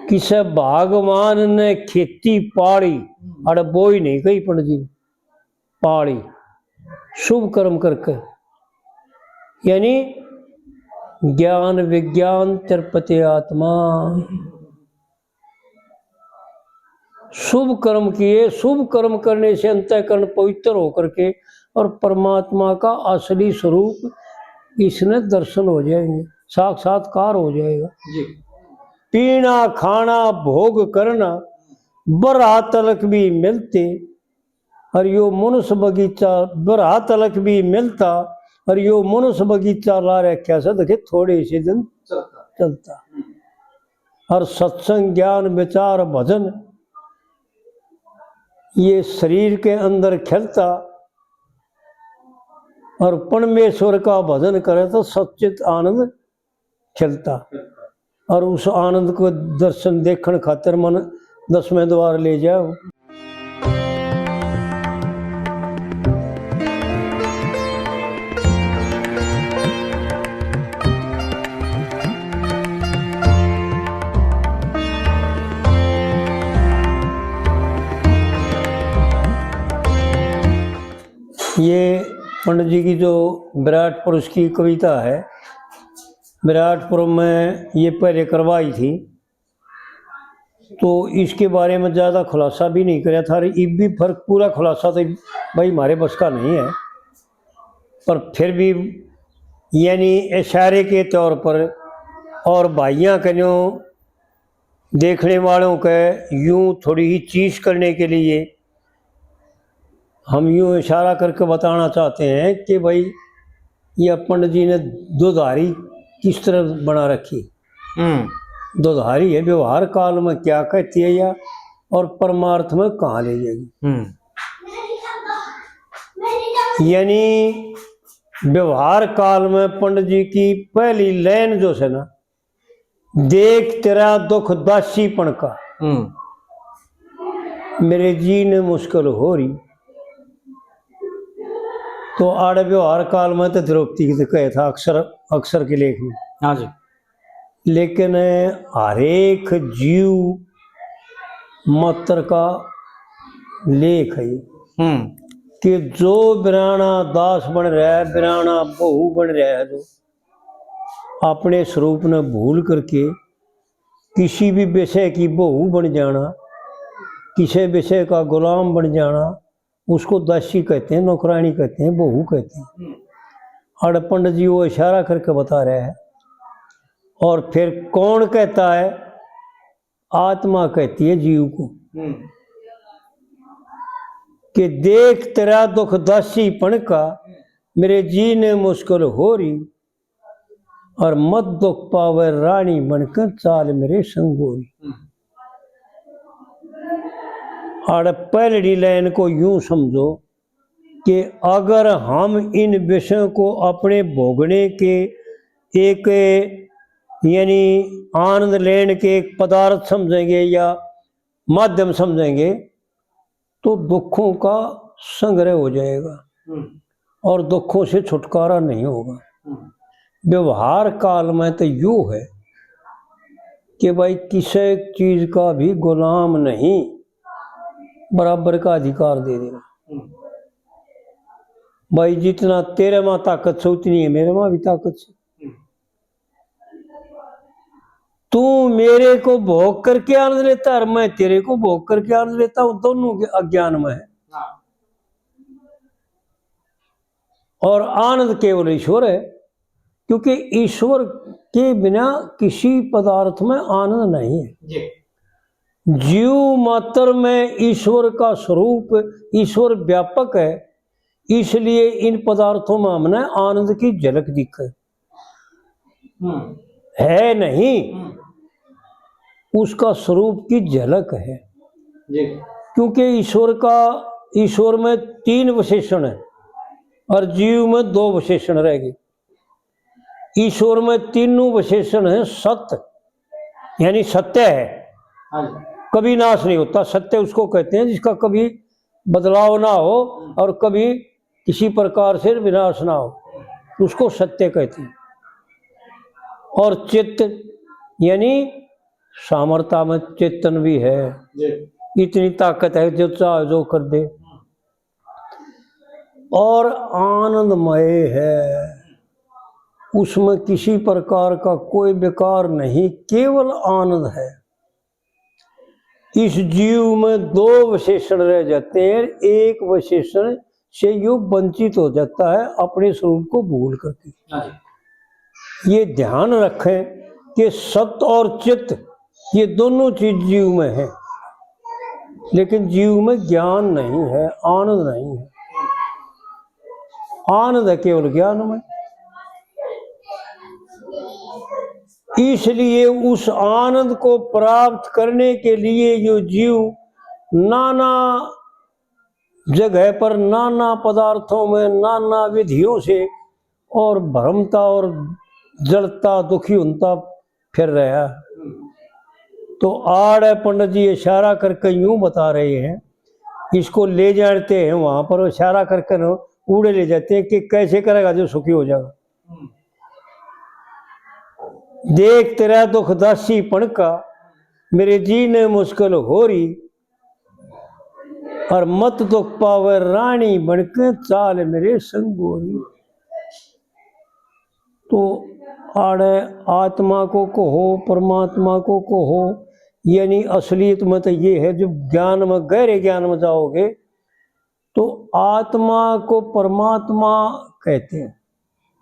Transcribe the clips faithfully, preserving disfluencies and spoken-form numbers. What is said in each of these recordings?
किसे भगवान ने खेती पाली, अरे बोई नहीं कही पंडित जी, पाली, शुभ कर्म करके, यानी ज्ञान विज्ञान तृप्त आत्मा। शुभ कर्म किए, शुभ कर्म करने से अंतःकरण पवित्र होकर के और परमात्मा का असली स्वरूप इसने दर्शन हो जाएंगे, साक्षात्कार हो जाएगा। जी। पीना खाना भोग करना बरहा तलक भी मिलते, और यो मनुष्य बगीचा बरहा तलक भी मिलता, और यो मनुष्य बगीचा ला रखा से देखे थोड़े से दिन चलता। चलता। और सत्संग ज्ञान विचार भजन ये शरीर के अंदर खिलता, और परमेश्वर का भजन करे तो सच्चित आनंद खिलता। और उस आनंद को दर्शन देखण खातर मन दसवें द्वार ले जाओ। ये पंडित जी की जो विराट पुरुष की कविता है, विराटपुर में ये पहले करवाई थी, तो इसके बारे में ज़्यादा खुलासा भी नहीं करा था। और इब भी फर्क, पूरा खुलासा तो भाई हमारे बस का नहीं है, पर फिर भी यानी इशारे के तौर पर और भाइयां कन्यों देखने वालों के यूं थोड़ी ही चीज करने के लिए हम यूं इशारा करके बताना चाहते हैं कि भाई, ये पंडित जी ने दुधारी किस तरह बना रखी। हम्म। दुधारी है, व्यवहार काल में क्या कहती है या, और परमार्थ में कहाँ ले जाएगी। हम्म। यानी व्यवहार काल में पंडित जी की पहली लाइन जो है ना, देख तेरा दुख दासीपण का, हम्म। मेरे जी ने मुश्किल हो रही। तो आड़े व्यवहार काल में तो द्रौपदी की तो कहे था अक्सर, अक्सर के लेख में। हाँ जी। लेकिन हरेक जीव मात्र का लेख है ये। हम्म। कि जो बिराना दास बन रहा है, बिराना बहू बन रहा है, जो अपने स्वरूप ने भूल करके किसी भी विषय की बहू बन जाना, किसी विषय का गुलाम बन जाना, उसको दासी कहते हैं, नौकरानी कहते हैं, बहू कहते हैं। और पंडित जी वो इशारा करके बता रहे हैं। और फिर कौन कहता है? आत्मा कहती है जीव को हम्म। कि देख तेरा दुख दासीपण का, मेरे जी ने मुश्किल हो रही, और मत दुख पावे रानी बनकर चाल मेरे संगोरी। हम्म। और पहलड़ी लाइन को यूं समझो कि अगर हम इन विषयों को अपने भोगने के एक, यानी आनंद लेने के एक पदार्थ समझेंगे या माध्यम समझेंगे, तो दुखों का संग्रह हो जाएगा हम्म। और दुखों से छुटकारा नहीं होगा। हम्म। व्यवहार काल में तो यो है कि भाई, किसी चीज का भी गुलाम नहीं, बराबर का अधिकार दे देना। हम्म। भाई, जितना तेरे में ताकत से, उतनी है मेरे में भी ताकत से। हम्म। तू मेरे को भोग करके आनंद लेता है और मैं तेरे को भोग करके आनंद लेता हूं, दोनों के अज्ञान में है। हाँ। और आनंद केवल ईश्वर है, क्योंकि ईश्वर के बिना किसी पदार्थ में आनंद नहीं है। जी। जीव मात्र में ईश्वर का स्वरूप, ईश्वर व्यापक है, इसलिए इन पदार्थों में हमने आनंद की झलक दिखे। हम्म। है नहीं, हम्म। उसका स्वरूप की झलक है। जी। क्योंकि ईश्वर का, ईश्वर में तीन विशेषण है और जीव में दो विशेषण रह गए। ईश्वर में तीनों विशेषण है। सत यानी सत्य है, हाँ जी। कभी नाश नहीं होता। सत्य उसको कहते हैं जिसका कभी बदलाव ना हो और कभी किसी प्रकार से विनाश ना हो, उसको सत्य कहते हैं। और चित्त यानी सामर्थ्य में चेतन भी है, जी। इतनी ताकत है जो चाहे जो कर दे। और आनंदमय है, उसमें किसी प्रकार का कोई विकार नहीं, केवल आनंद है। इस जीव में दो विशेषण रह जाते हैं, एक विशेषण से यो वंचित हो जाता है अपने स्वरूप को भूल करके। हाँ जी। ये ध्यान रखें कि सत और चित्त, ये दोनों चीज जीव में है, लेकिन जीव में ज्ञान नहीं है, आनंद नहीं है। आनंद है केवल ज्ञान में। इसलिए उस आनंद को प्राप्त करने के लिए यो जीव नाना जगह पर, नाना पदार्थों में, नाना विधियों से और भ्रमता और जलता, दुखी होता फिर रहा। तो आड़े पंडित जी इशारा करके यूं बता रहे हैं, इसको ले जाते हैं वहां पर, इशारा करके न उड़े ले जाते हैं कि कैसे करेगा जो सुखी हो जाएगा। देख तेरा दुख दासीपण का, मेरे जी ने मुश्किल हो रही, और मत दुख पावे रानी बनके, चाल मेरे संग गोरी। तो आड़े आत्मा को कहो, परमात्मा को कहो, यानी असलियत में तो ये है, जब ज्ञान में, गहरे ज्ञान में जाओगे तो आत्मा को परमात्मा कहते हैं।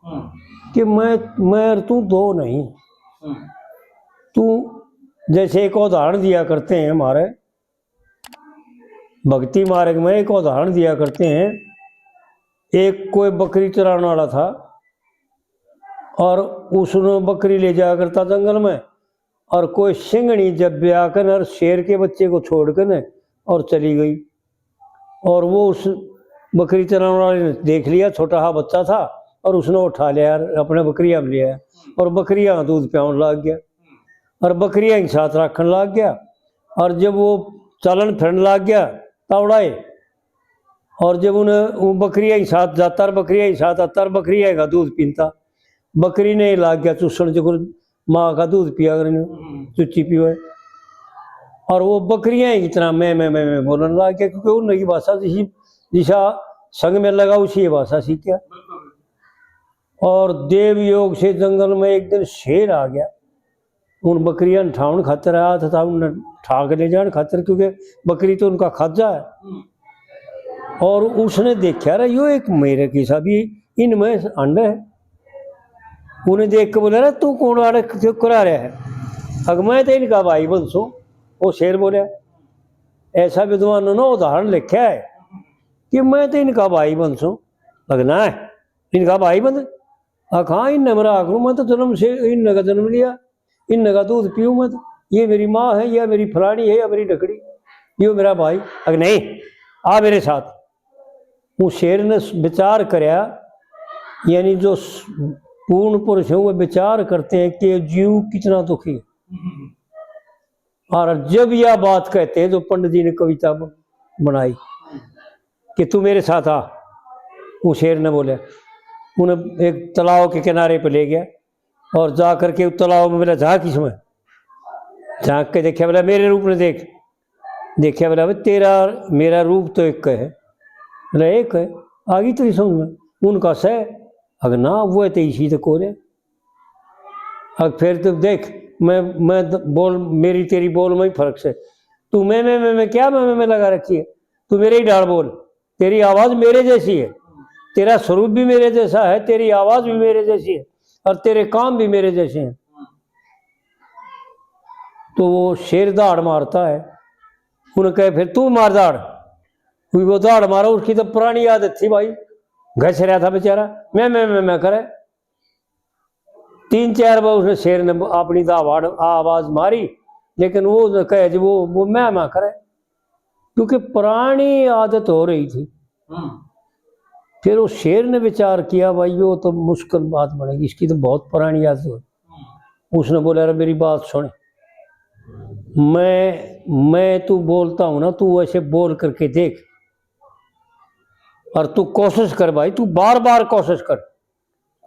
हम्म। कि मैं, मैं और तू दो नहीं। हम्म। तू, जैसे एक उदाहरण दिया करते हैं हमारे भक्ति मार्ग में, एक उदाहरण दिया करते हैं। एक कोई बकरी चराने वाला था और उसने बकरी ले जाया करता जंगल में, और कोई सिंघनी जब भी आकर और शेर के बच्चे को छोड़कर न और चली गई। और वो उस बकरी चराने वाले ने देख लिया, छोटा हा बच्चा था, और उसने उठा लिया और अपने बकरियां में लिया और बकरियां का दूध पियावन लाग गया और बकरियां के साथ रखन लाग गया। और जब वो चलन फिरन लाग गया तावड़ा है, और जब उन्हें वो बकरियां के साथ जाता और बकरियां के साथ आता और बकरियां का दूध पीता, बकरी ने लाग गया चूसण, जो माँ का दूध पिया कर हम्म। चुच्ची पीवे। और वो बकरियां ही इतना मैं, मैं, मैं, मैं बोलने लग गया, क्योंकि उनकी भाषा जिसी, जिसा संग में लगा, उसी ये भाषा सीख गया। बिल्कुल। और देव योग से जंगल में एक दिन शेर आ गया। उन बकरियां ने ठावन खातर आया था, था उन्हें ठा के ले जाने खातर, क्योंकि बकरी तो उनका खाजा है। हम्म। और उसने देखा, "रे, यो एक मेरे की सा भी इनमें अंड है।" उन्हें देख के बोला, "रे, तू कौन आड़े क्यों करा रहा है?" "अग, मैं तो इनका भाई बंद सूं।" वो शेर बोला। ऐसा विद्वान ने उदाहरण लिखा है कि "मैं तो इनका भाई बंद सूं।" "अग ना है, इनका भाई बंद।" "अग हाँ, इनने मेरा आखरू, मैं तो जन्म से इनने का जन्म लिया।" इनने का दूध पीऊँ मत, ये मेरी माँ है, या मेरी फलानी है, या मेरी ढकड़ी, यो मेरा भाई। अग नहीं, आ मेरे साथ। वो शेर ने विचार करया, यानी जो स-, पूर्ण पुरुष है, वो विचार करते हैं कि जीव कितना दुखी है। और जब यह बात कहते हैं, जो पंडित जी ने कविता ब-, बनाई कि "तू मेरे साथ आ", वो शेर ने बोले, उन्हें एक तालाब के किनारे पे ले गया। और जा करके उस तालाब में बोला, "झांक इसमें।" झांक के देखा, बोला, "मेरे रूप ने देख।" देखा, बोला, "भाई, तेरा मेरा रूप तो एक है।" बोला, "एक है।" आ गई तेरी समझ में? उनका सह, अग ना, वो है तो इसी तो कोरे। अब फिर तो देख, मैं, मैं द-, बोल, मेरी तेरी बोल में ही फर्क से। तू मैं, मैं, मैं, मैं क्या मैं, मैं, मैं लगा रखी है? तू मेरे ही ढाल बोल। तेरी आवाज मेरे जैसी है, तेरा स्वरूप भी मेरे जैसा है, तेरी आवाज भी मेरे जैसी है और तेरे काम भी मेरे जैसे हैं। तो वो शेर दहाड़ मारता है, उन्हें कहे, "फिर तू मार दहाड़।" वो दहाड़ मारा, उसकी तो पुरानी आदत थी भाई, घस रहा था बेचारा, मैं, मैं, मैं, मैं करे। तीन चार बार उसने शेर ने अपनी दहाड़ आवाज मारी, लेकिन वो कहे जी वो, वो मैं, मैं करे, क्योंकि पुरानी आदत हो रही थी। हम्म। फिर उस शेर ने विचार किया, "भाई, यो तो मुश्किल बात बनेगी, इसकी तो बहुत पुरानी आदत हो।" हम्म। उसने बोला, "अरे, मेरी बात सुन, मैं, मैं तू बोलता हूँ ना, तू ऐसे बोल करके देख, और तू कोशिश कर भाई, तू बार बार कोशिश कर,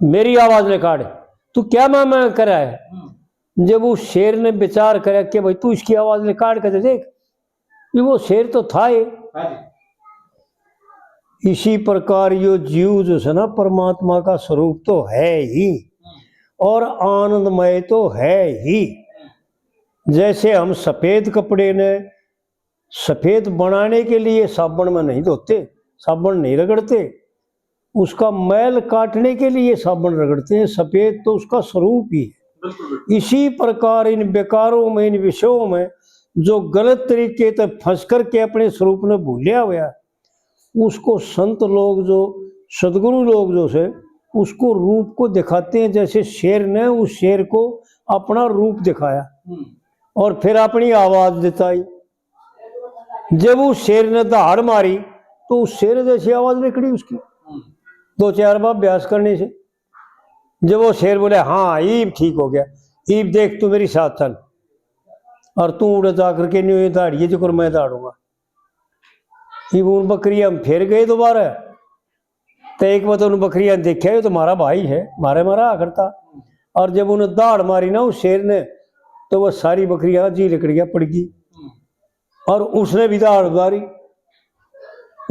मेरी आवाज रिकॉर्ड है, तू क्या मैं, मैं कर रहा है?" हम्म। जब उस शेर ने विचार करया कि भाई, तू इसकी आवाज ने काट के तो देख, ये वो शेर तो था ही। हाँ जी। इसी प्रकार यो जीव जो है ना, परमात्मा का स्वरूप तो है ही, और आनंदमय तो है ही। जैसे हम सफेद कपड़े ने सफेद बनाने के लिए साबुन में नहीं धोते, साबुन नहीं रगड़ते, उसका मैल काटने के लिए साबुन रगड़ते हैं। सफेद तो उसका स्वरूप ही है। बिल्कुल, बिल्कुल। इसी प्रकार इन विकारों में, इन विषयों में जो गलत तरीके से फंस करके अपने स्वरूप ने भूलिया हुआ है, उसको संत लोग जो, सदगुरु लोग जो से, उसको रूप को दिखाते हैं, जैसे शेर ने उस शेर को अपना रूप दिखाया। हम्म। और फिर अपनी आवाज दिखाई। जब उस शेर ने दहाड़ मारी, तो उस शेर जैसी आवाज निकली उसकी। हम्म। दो चार बार अभ्यास करने से जब वो शेर बोले, "हाँ, ईब ठीक हो गया, ईब देख, तू मेरी साथ चल, और तू उड़े जा करके न्यू ये दहाड़िए जो कर मैं दहाड़ूंगा।" इब उन बकरियां में फिर गए दोबारा, तो एक बार तो उन बकरियां ने देखा, "ये तो हमारा भाई है, मारे मारा करता।" और जब उन्हें दहाड़ मारी ना उस शेर ने, तो वो सारी बकरियां जी लिकड़ गया, पड़ गई। और उसने भी दहाड़ मारी,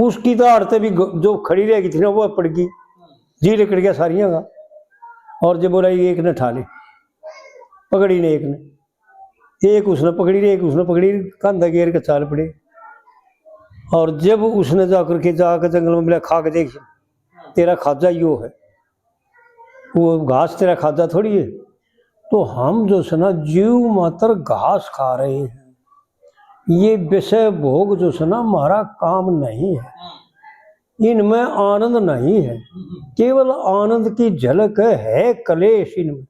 उसकी दहाड़ ते भी ग-, जो खड़ी रहेगी थी ना, वो पड़ गई, जी लिकड़ गया सारियां का। और जब बोला, "ये एक ने ठा ले", पकड़ी ने एक ने, एक उसने पकड़ी रे, एक उसने पकड़ी रे, कंधा गेर के चाल पड़े। और जब उसने जा करके, जाकर जंगल में बोला, "खा के देख, तेरा खाजा यो है, वो घास तेरा खाजा थोड़ी है।" तो हम जो से ना, जीव मात्र घास खा रहे हैं। ये विषय भोग जो से ना, हमारा काम नहीं है, इनमें आनंद नहीं है, केवल आनंद की झलक है, कलेश इनमें।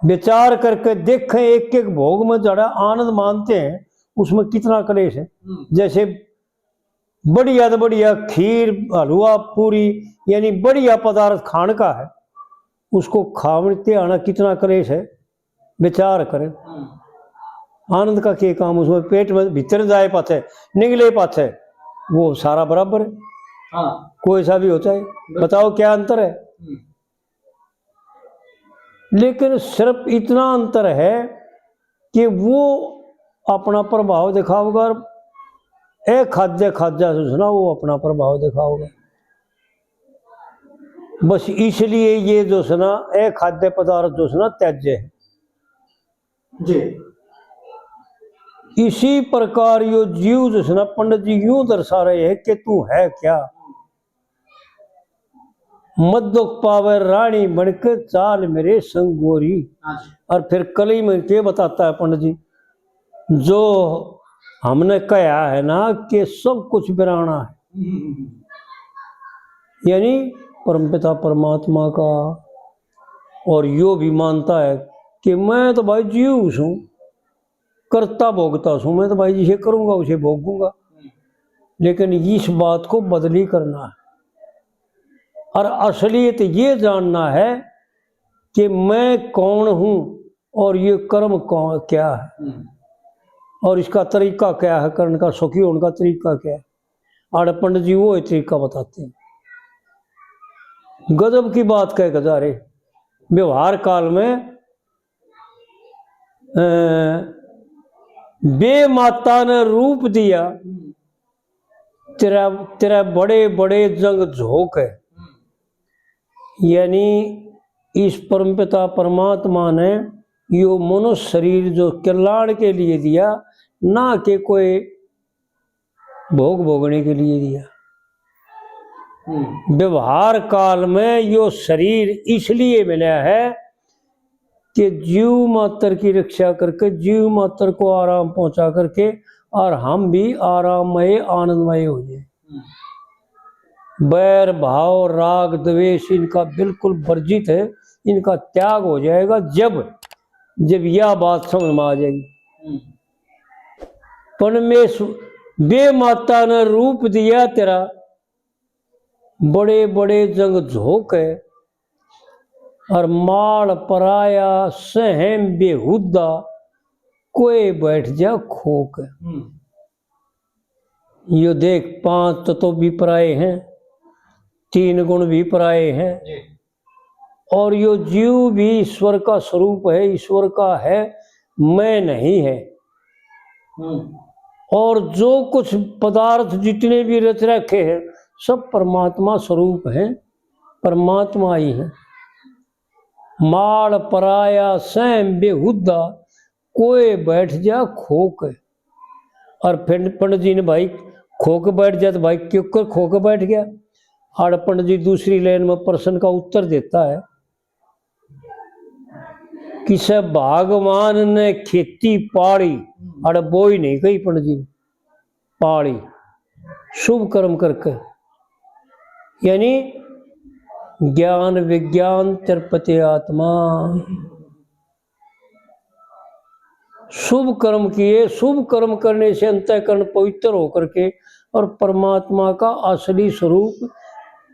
विचार करके देखें, एक एक भोग में जरा आनंद मानते हैं, उसमें कितना कलेश है। हम्म। जैसे बढ़िया तो बढ़िया खीर, हलवा, पूरी, यानी बढ़िया पदार्थ खाने का है, उसको खावते आना कितना कलेश है। विचार करें, हम्म। आनंद का के काम उसमें, पेट में भीतर जाए पाछे, निकले पाछे, वो सारा बराबर है। हाँ। कोई सा भी हो चाहे, बिल्कुल। बताओ क्या अंतर है? हम्म। लेकिन सिर्फ इतना अंतर है कि वो अपना प्रभाव दिखाओगा और अखाद्य खाद्य जो है ना, वो अपना प्रभाव दिखाओगा। बस इसलिए ये जो है ना, अखाद्य पदार्थ जो है ना, त्याज्य है। जी। इसी प्रकार यो जीव जो है ना, पंडित जी यूं दर्शा रहे हैं कि तू है क्या? मत दुख पावे रानी बनके, चाल मेरे संग गोरी। हाँ जी। और फिर कली में के बताता है पंडित जी, जो हमने कहा है ना कि सब कुछ बिराना है, हम्म। यानी परमपिता परमात्मा का, और यो भी मानता है कि मैं तो भाई जीव सूं, करता भोगता सूं, मैं तो भाई जिसे करूंगा उसे भोगूंगा। लेकिन इस बात को बदली करना है और असलियत ये जानना है कि मैं कौन हूं और ये कर्म कौन, क्या है, हम्म। और इसका तरीका क्या है, करण का सुखी होने का तरीका क्या है। आड़े पंडित जी वो ही तरीका बताते हैं। गजब की बात कह के जा रहे। व्यवहार काल में, अ, बे माता ने रूप दिया, तेरा, तेरा बड़े बड़े जंग झोंक है। यानी इस परमपिता परमात्मा ने यो मनुष्य शरीर जो कल्याण के लिए दिया, ना कि कोई भोग भोगने के लिए दिया। हम्म। व्यवहार काल में यो शरीर इसलिए मिला है कि जीव मात्र की रक्षा करके, जीव मात्र को आराम पहुंचा करके, और हम भी आराममय, आनंदमय हो जाए। हम्म। बैर भाव, राग द्वेष इनका बिल्कुल वर्जित है, इनका त्याग हो जाएगा जब, जब यह बात समझ में आ जाएगी। हम्म। परमेश्वर, बे माता ने रूप दिया तेरा, बड़े बड़े जंग झोंक है, और माल पराया सहम बेहुदा, कोई बैठ जा खोक। हम्म। यो देख, पांच तत्व भी पराए हैं, तीन गुण भी पराए हैं, जी। और यो जीव भी ईश्वर का स्वरूप है, ईश्वर का है, मैं नहीं है। हम्म। और जो कुछ पदार्थ जितने भी रच रखे हैं, सब परमात्मा स्वरूप हैं, परमात्मा ही है। माल पराया सहम बेहुदा, कोए बैठ जा खो के। और फिर पंडित जी ने भाई खो के बैठ जा, तो भाई क्यों कर खो के बैठ गया? और पंडित जी दूसरी लाइन में प्रश्न का उत्तर देता है, किसे भगवान ने खेती पाली, अड़ बोई नहीं कही पंडित जी ने, पाली, शुभ कर्म करके, यानी ज्ञान विज्ञान तृप्त आत्मा। शुभ कर्म किए, शुभ कर्म करने से अंतःकरण पवित्र होकर के और परमात्मा का असली स्वरूप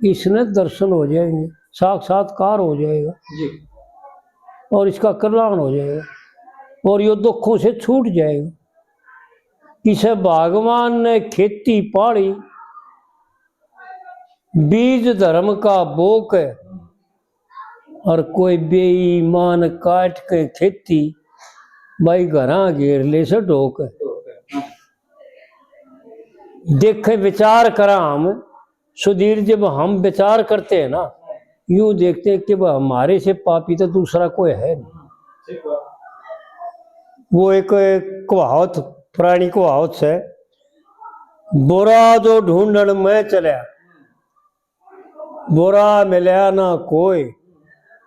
इसने दर्शन हो जाएंगे, साक्षात्कार हो जाएगा जी। और इसका कल्याण हो जाएगा और यो दुखों से छूट जाएगा। किसे भगवान ने खेती पाली, बीज धर्म का बोक, और कोई बेईमान काट के खेती, भाई घरां घेर ले से ढोक। देखे विचार करा हम, सुधीर, जब हम विचार करते हैं ना, यूं देखते हैं कि वह हमारे से पापी तो दूसरा कोई है नहीं। वो एक कहावत, पुरानी कहावत है, बुरा जो ढूंढण मैं चल्या, बुरा मिल्या ना कोई,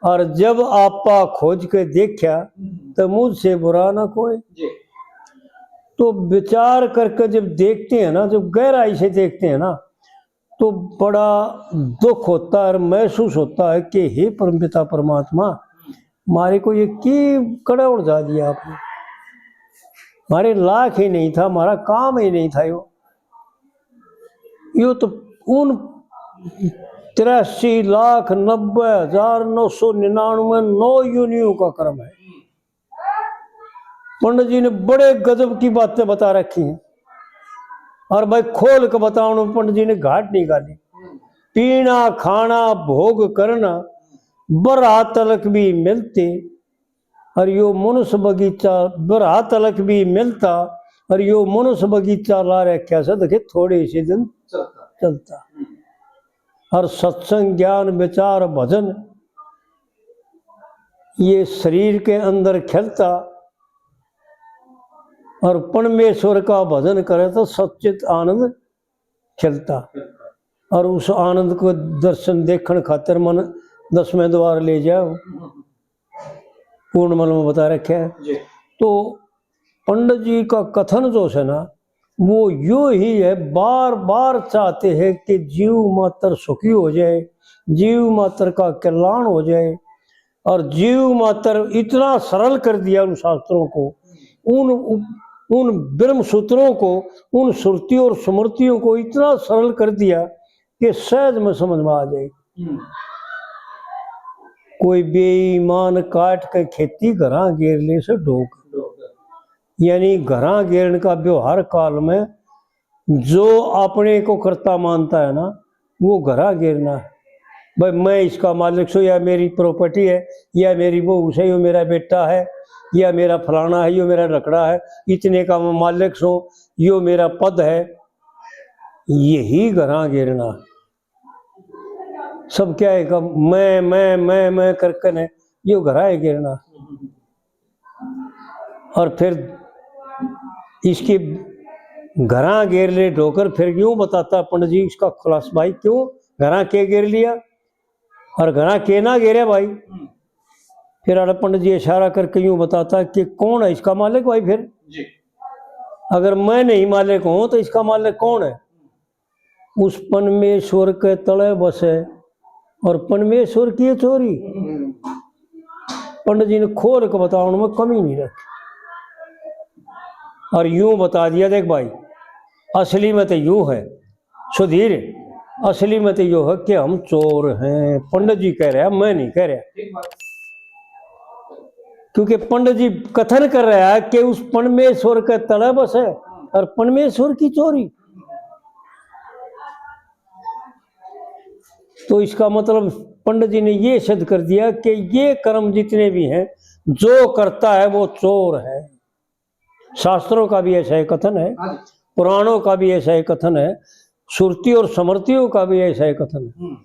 और जब आपा खोज के देखा, तो मुझसे बुरा ना कोई। जी। तो विचार करके जब देखते हैं ना, जब गहराई से देखते हैं ना, तो बड़ा दुख होता है और महसूस होता है कि हे परमपिता परमात्मा, मारे को ये की कड़ा उलझा दिया आपने। मारे लाख ही नहीं था, मारा काम ही नहीं था यो। यो तो उन तिरासी लाख नब्बे हजार नौ सौ निन्यानवे नौ योनियों का कर्म है। पंडित जी ने बड़े गजब की बातें बता रखी हैं। और भाई, खोल के बताओ, पंडित जी ने घाट नहीं गाली। पीना, खाना, भोग करना, बरहा तलक भी मिलते, और यो मनुष्य बगीचा बरहा तलक भी मिलता, और यो मनुष्य बगीचा ला रखा से, देखे, थोड़े से दिन चलता। चलता। और सत्संग, ज्ञान, विचार, भजन, ये शरीर के अंदर खिलता, और परमेश्वर का भजन करे तो सच्चित आनंद खिलता। और उस आनंद को दर्शन देखण खातिर मन दसवें द्वार ले जाओ, पूर्ण मल में बता रखे है। जी। तो पंडित जी का कथन जो है ना, वो यो ही है, बार बार चाहते हैं कि जीव मात्र सुखी हो जाए, जीव मात्र का कल्याण हो जाए। और जीव मात्र इतना सरल कर दिया उन शास्त्रों को, उन, उन ब्रह्म सूत्रों को, उन श्रुति और स्मृतियों को इतना सरल कर दिया कि सहज में समझ में आ जाए। हम्म। कोई बेईमान काट के खेती घरां घेर ले से ढोक। ढोक। यानी घरां घेरण का व्यवहार काल में जो अपने को कर्ता मानता है ना, वो घरां घेरना है। भाई, मैं इसका मालिक सो, या मेरी प्रॉपर्टी है, या मेरी बहू से, यो मेरा बेटा है, या मेरा फलाना है, यो मेरा लकड़ा है, इतने का मैं मालिक सो, यो मेरा पद है, यही घरां घेरना। सब क्या है, कब मैं, मैं, मैं, मैं करके ने यो घरां है घेरना। और फिर इसकी घरां घेर ले ढोकर, फिर यूं बताता पंडित जी इसका खुलासा, भाई क्यों घरां के घेर लिया और घरां के ना घेरे भाई। फिर आड़े पंडित जी इशारा करके यूं बताता कि कौन है इसका मालिक भाई। फिर जी। अगर मैं नहीं मालिक हूं तो इसका मालिक कौन है? उस परमेश्वर के तले बसे और परमेश्वर की चोरी। पंडित जी ने खोल के बताओ, उनमें कमी नहीं रखी। और यूं बता दिया, देख भाई, असली में तो यूं है सुधीर, असली में तो यो है कि हम चोर हैं। पंडित जी कह रहे हैं, मैं नहीं कह रहा। क्योंकि पंडित जी कथन कर रहा है कि उस परमेश्वर के तले बसे और परमेश्वर की चोरी। तो इसका मतलब पंडित जी ने ये सिद्ध कर दिया कि ये कर्म जितने भी हैं, जो करता है वो चोर है। शास्त्रों का भी ऐसा ही कथन है, हाँ जी। पुराणों का भी ऐसा ही कथन है, श्रुति और स्मृतियों का भी ऐसा ही कथन है। हम्म।